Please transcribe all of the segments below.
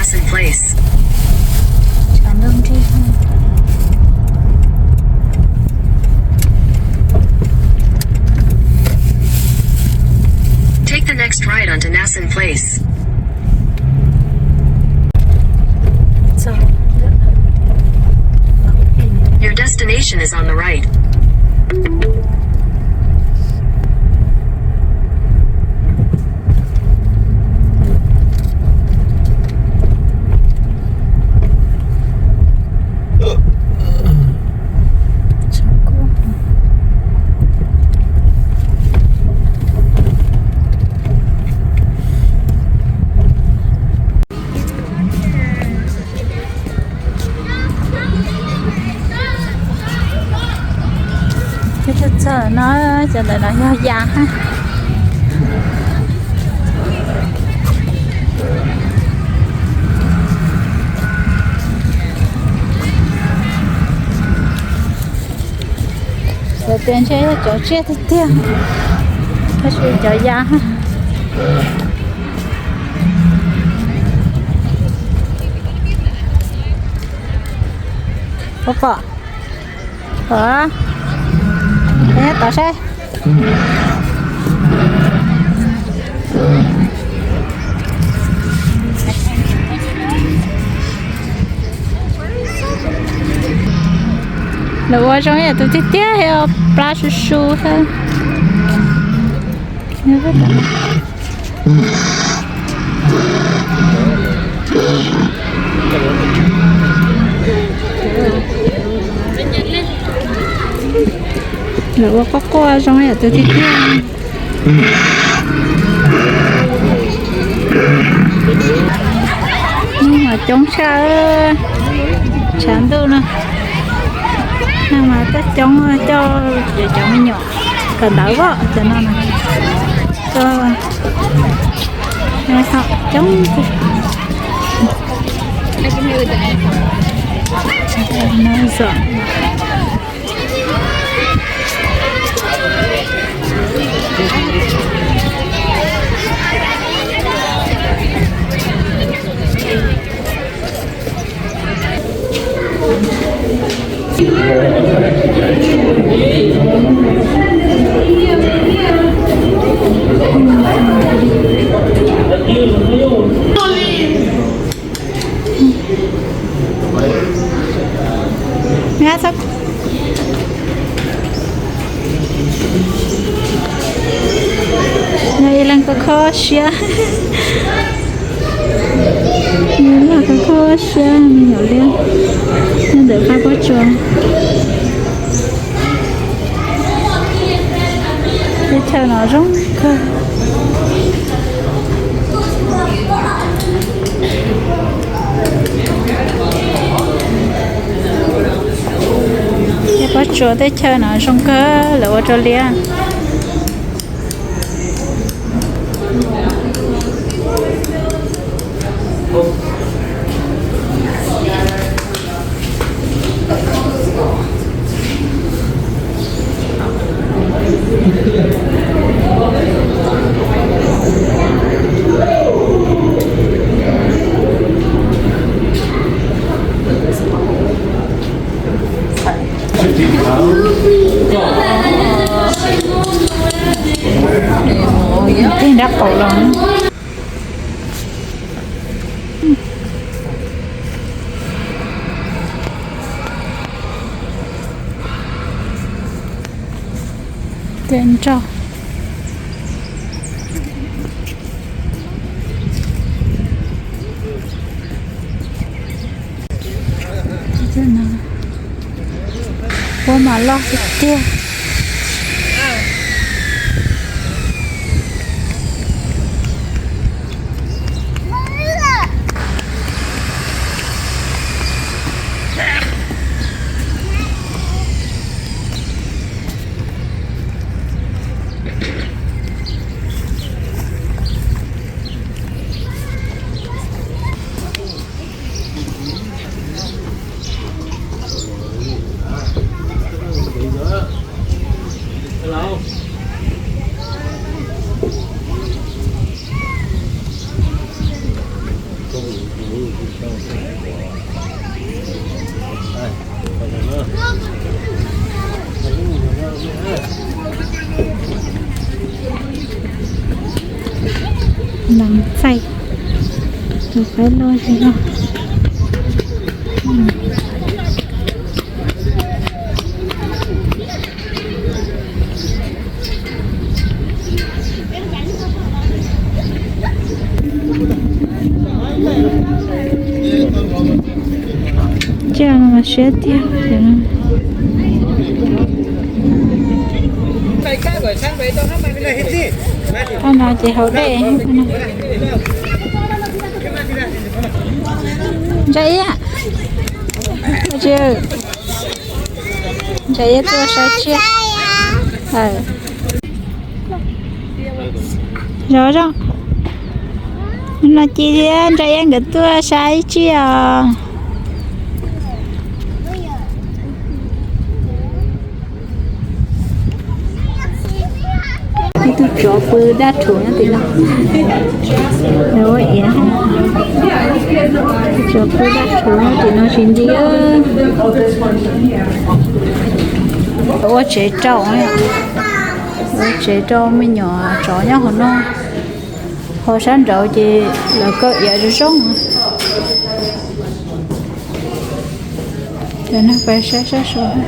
Nassen Place. Tshav ntuj nrig. Take the next right onto Nassen Place. Your destination is on the right. Txog no, cov ntawm no yog ya ha. Lawv tias ntshe yog cov tsiaj tiag tiag, tab sis cov ya ha. Pom pom. Pom, peb nyob tod saib. Lawv ua zoo ib yam tus tiag tiag, plab su su xwb. Lawv ua quaj quaj zoo ib yam tus tiag tiag. Neeg mas coob tshaj, tshav ntuj no. Neeg mas coob coob, coj cov me nyuam kawm ntawv os, cov no na. Coj coob. Ib leeg kho kho siab, ib leeg kho kho siab me nyuam liab nyob ntawm qab pob tsuas. Teb chaws no zoo kawg. Tej pob tsuas teb chaws no zoo kawg, lawv ua rau liab. Tej nrab qaum los. Tej nroj. Ua mas loj tiag tiag. Nag txaij, tus qaib loj li no. Tsiaj no mas siab tiag. Qhov no ces haus dej. Ntsa Iab, Ntsa Iab tuaj saib tsiaj. Zov zoo. No ci thiab Ntsa Iab nkawd tuaj saib tsiaj os. Ib tug tsov pw dab rhuv nyob tim no. Ua iav, tsov pw dab rhuv nyob tim no tsis nti. Ua tsev rau, ua tsev rau me nyuam tsov nyob hauv no. Ho sab nraud ces lawv kaw iav zoo zoo. Cov no pais saib sab saud.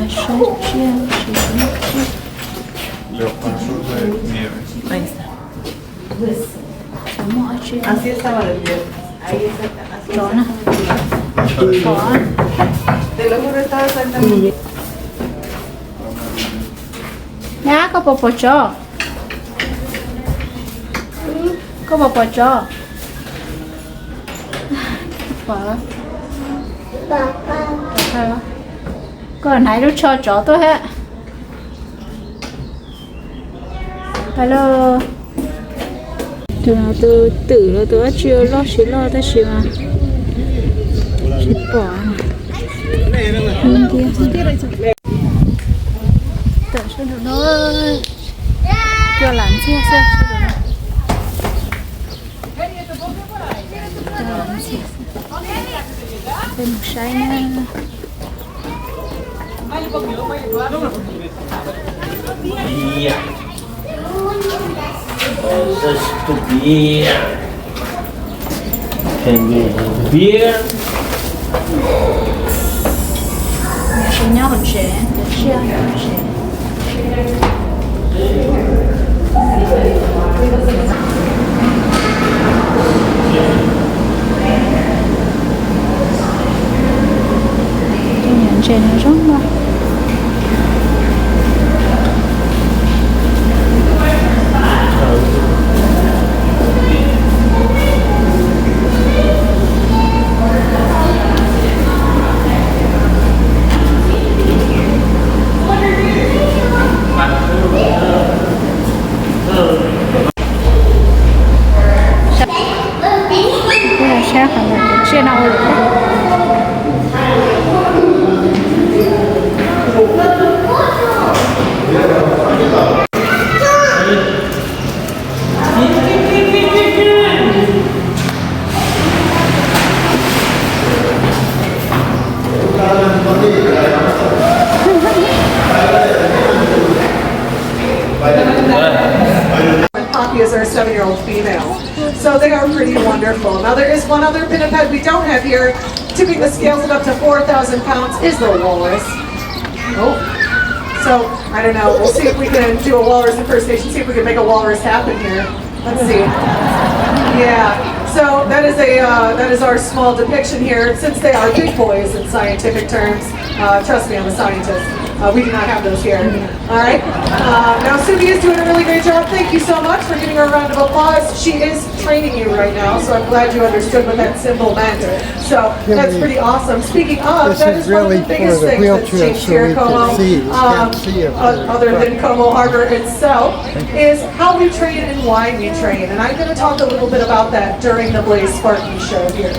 Pais saib tsiaj, tsiaj. Tsov muaj dab tsi? Tsov na. Pom. Nyab, koj puas pom tsov? Koj puas pom tsov? Pom. Koj hnav lub tsho tsov tuaj thiab. Alo, tus no tus twm los tus dab tsi loj tsis loj tab sis mas tsis pom. Tawm sab nraum no, cua lam ntxiag xwb. Cua lam ntxiag xwb. Peb mus saib na. Nyob hauv tsev, cov tsiaj nyob hauv tsev. Tus niam ntses no zoo mas. Saib qhov no, tsiaj no ua luaj. Poppy is our seven-year-old female. So they are pretty wonderful. Now there is one other pinniped we don't have here. Tipping the scales at up to four thousand pounds is the walrus. Oh. So, I don't know. We'll see if we can do a walrus impersonation, see if we can make a walrus happen here. Let's see. Yeah. So that is a uh, that is our small depiction here. Since they are big boys in scientific terms, uh, trust me, I'm a scientist. Uh, we do not have those here. All right. Uh, now Subi is doing a really great job. Thank you so much for giving her a round of applause. She is training you right now, so I'm glad you understood what that symbol meant. So that's pretty awesome. Speaking of, that is one of the biggest things that's changed here at Como, um, other than Como Harbor itself, is how we train and why we train. And I'm going to talk a little bit about that during the Blaze Sparky show here.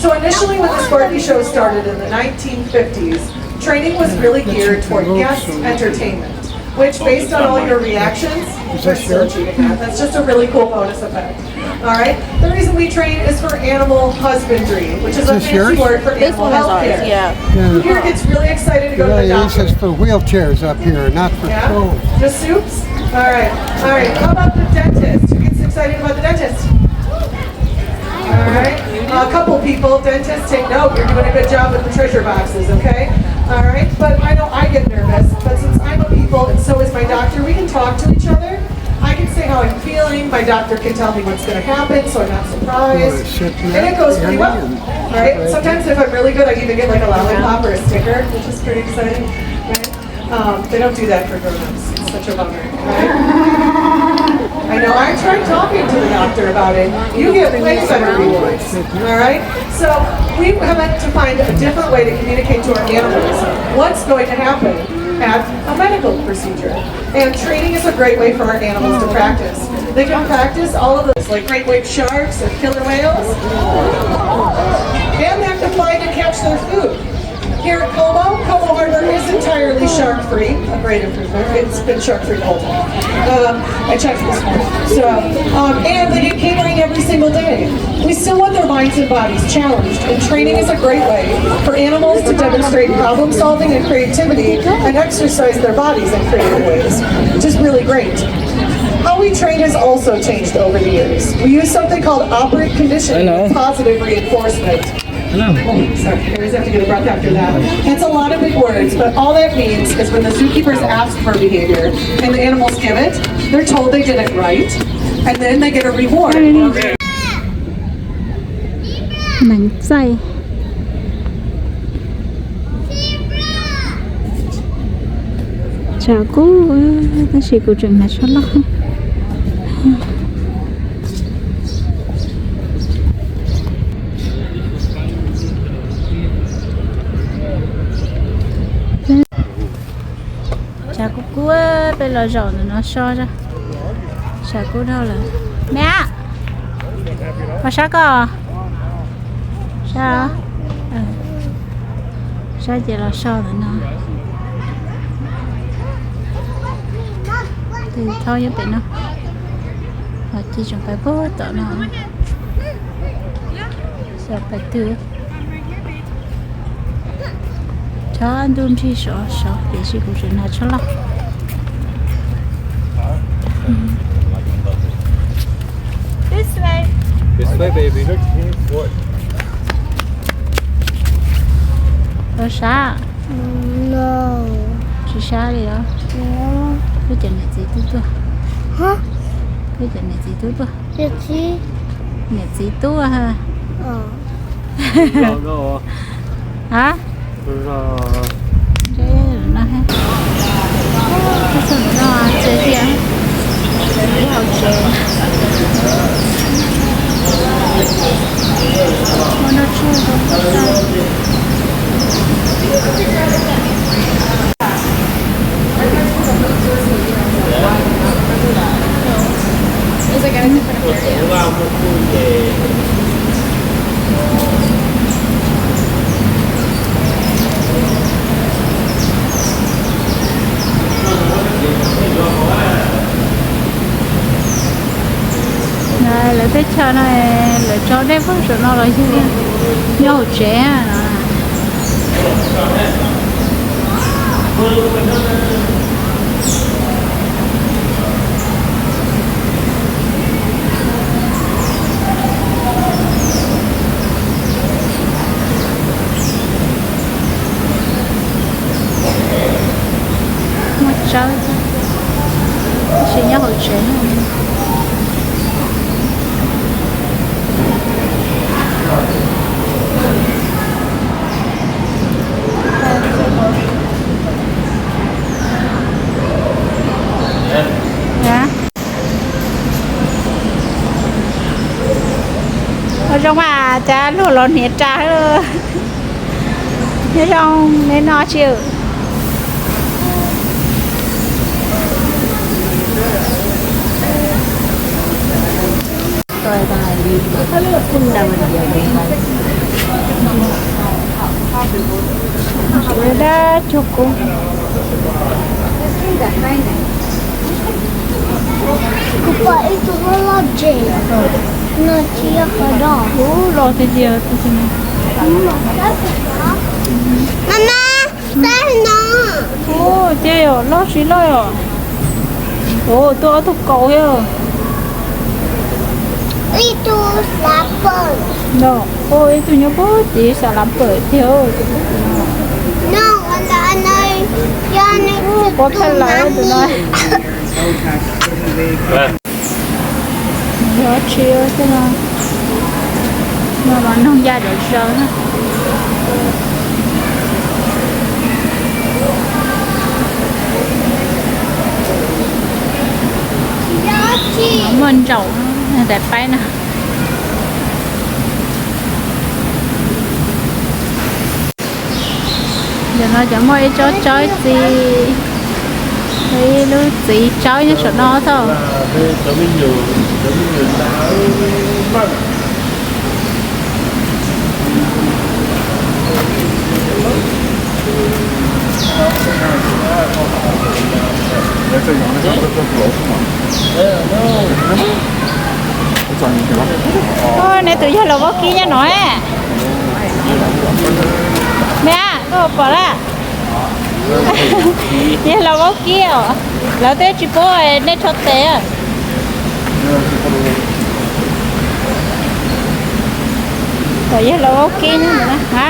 So initially, when the Sparky show started in the nineteen fifties, training was really geared toward guest entertainment, which, based on all your reactions, Is this yours? That's just a really cool bonus effect. All right. The reason we train is for animal husbandry, which is a fancy word for animal health care. Who here gets really excited to go to the doctor? This is for wheelchairs up here, not for strolls. Just Soups? All right. All right. How about the dentist? Who gets excited about the dentist? All right. A couple people, dentists, take note. You're doing a good job with the treasure boxes, okay? All right. But I know I get nervous, but since I'm a people and so is my doctor, we can talk to each other. I can say how I'm feeling. My doctor can tell me what's going to happen, so I'm not surprised. And it goes pretty well. Right? Sometimes if I'm really good, I even get like a lollipop or a sticker, which is pretty exciting. Right? Um, they don't do that for grown-ups. It's such a bummer, right? I know. I tried talking to the doctor about it. You get way better rewards. All right? So we have had to find a different way to communicate to our animals what's going to happen at a medical procedure. And training is a great way for our animals to practice. They can practice all of those, like great white sharks or killer whales. And they have to find and catch their food. Here at Como, Como Harbor is entirely shark-free. A great improvement. It's been shark-free the whole time. Um, I checked this morning. So, um, and they get catering every single day. We still want their minds and bodies challenged, and training is a great way for animals to demonstrate problem solving and creativity and exercise their bodies in creative ways, which is really great. How we train has also changed over the years. We use something called operant conditioning, positive reinforcement. Hello. Oh, sorry. I always have to get a breath after that. That's a lot of big words, but all that means is when the zookeepers ask for behavior and the animals give it, they're told they did it right, and then they get a reward. Neev txaij. Tshav kub, tab sis kuv tseem hnav tsho loj. Tshav kub kub, peb los zaum ntawm no so, tshav kub dhau lawm. Me, koj sab koj, sab, sab ces los so ntawm no. Tus thaub nyob pem no, los ci tseem pais puag tom no, xyov pais twg. Tshav ntuj nrig sov sov tiam sis kuv tseem hnav tsho loj. This way. This way, baby. Lawv sab? Tsis sab li os. Peb cov niam txiv twb tuaj. Peb cov niam txiv twb tuaj. Niam txiv tub ha. Ha? No, txog no txias tias ib hauv tsev. Muaj noj tshuaj rau txaj. Lawv teb chaws no lawv tso dej puag saum no los yug nyob hauv tsev no. Muaj tsawb, tab sis nyob hauv tsev. Ua zoo mas cas luag los hniav ras. Nyob zoo, neb noj tsis? Dab cuag kub. Kuv pom ib tug loj loj dzem no, tsis yog qhov dos. Ub, loj tiag tiag tus no. Mama, saib no. Ub, tiag yom, loj tsis loj yom. Ub, tuaj ob tug kaus thiab. Ib tug xav pawm. No, ub, ib tug nyob puag tid xav lav pawm tiag. No, ua ntawd no, yog nws tus thawj lawm tus no. Yog tsis xwb no, no mas noog ya zom zaws na. Muaj ntsaum daim paib na. Yog no cov muaj ib tsob tsawb txiv, ib lub txiv tsawb nyob saum no thaum. Oj, nws tus yawg laus vaub kib nyob no. Mea, koj pom lawm? Yawg laus vaub kib os. Lawv twb tsis pub nej rho tes. Pom yawg laus vaub kib nyob no na.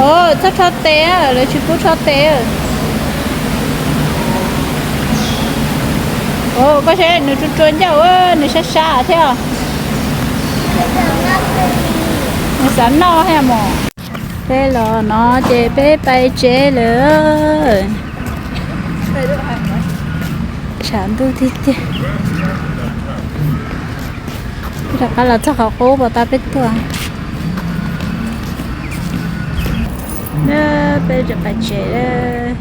Os, txhob rho tes, lawv tsis pub rho tes. Os, koj saib nws tsuas tsuas ncauj, nws sab sab thiab. Nws xav noj thiab mos. Peb los no ces peb pais tsev lawm. Tshav ntuj tiag tiag. Peb rov qab los txog qhov qub puas tau peb tuaj. Peb tseem pais tsev.